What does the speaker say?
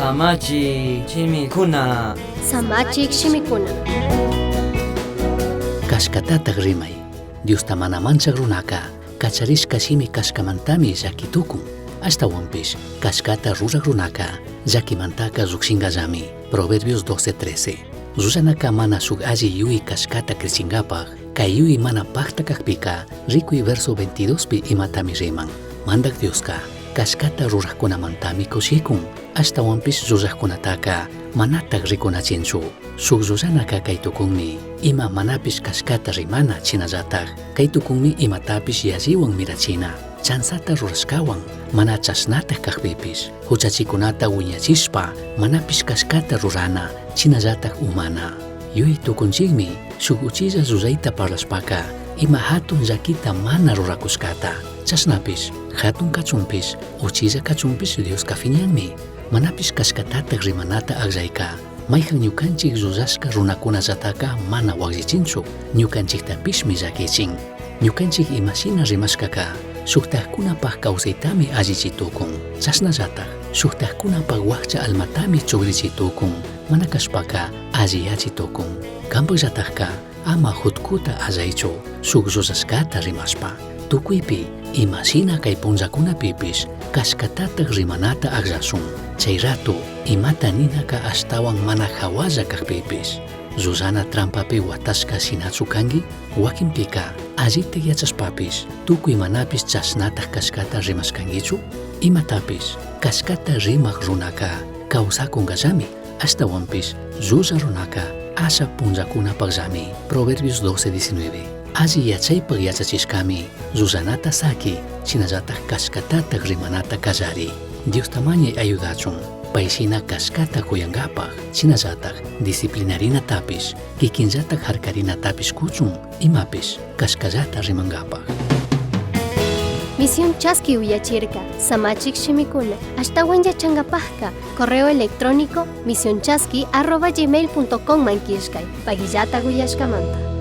Samachi shimikuna. Samachik shimikuna. Cashcatataj rimai. Diosta mana manchaj runaca cacharishca shimi cashcamantami llaqui tucun. Ashtahuanpish cashcata ruraj runaca llaquimantaca llujshingallami. Proverbios 12:13. Llullanaca mana shuj alli yui cashcata crichingapaj, cai yui mana pajta cajpica, ricui verso 22pi imatami riman. Mandaj Diosca cashcata rurajcunamantami cushicun, ashtahuanpish llullajcunataca manataj ricunachinchu. Shuj llullanaca cai tucunmi, ima manapish cashcata rimana shinallataj, cai tucunmi imatapish yallihuan mirachina, chanzata rurashcahuan mana chashnataj cajpipish, juchachicunata huiñachishpa manapish cashcata rurana, shinallataj umana. Yui tucunchikmi shuk uchilla llullaita parlashpaca ima jatun llaquita mana ruracushcata. Chashnapish, jatun cachunpish, uchilla cachunpish Diosca fiñanmi. Manapish cashcatataj rimanata agllaica. Maijan ñucanchik llullashca runacunallataca mana huagllichinchu, ñucanchiktapishmi llaquichin. Ñucanchik imashina rimashcaca, shujtajcunapaj causaitami allichi tucun. Chashnallataj, shujtajcunapaj huajcha almatami chugrichi tucun, mana cashpaca alliyachi tucun. Canpajllatajca ama jutcuta allaichu, shuj llullashcata rimashpa. Tucuipi imashina cai punllacunapipish cashcatataj rimanata agllashun. Chai rato imata ninaca ashtahuan mana jahualla cajpipish. Llullana trampapi huatashca shinachu cangui? Huaquinpica allita yachashpapish tucui manapish chashnataj cashcata rimashcanguichu? Imatapish cashcata rimaj runaca causacungallami, ashtahuanpish llulla runaca asha punllacunapajllami. Proverbios 12:19. Alli yachaypaj yachachishcami llullanata saqui, shinallataj cashcatataj rimanata callari. Diosta mañai ayudachun, pai shina cashcata cuyangapaj, shinallataj disciplinarinatapish, kikinllataj jarcarinatapish cuchun, imapish cashcallata rimangapaj. Misión Chaski uyachirka, Samachik shimikuna, ashtawan yachangapajka, correo electrónico misionchaski@gmail.com man killkay, pagillata uyashkamanta.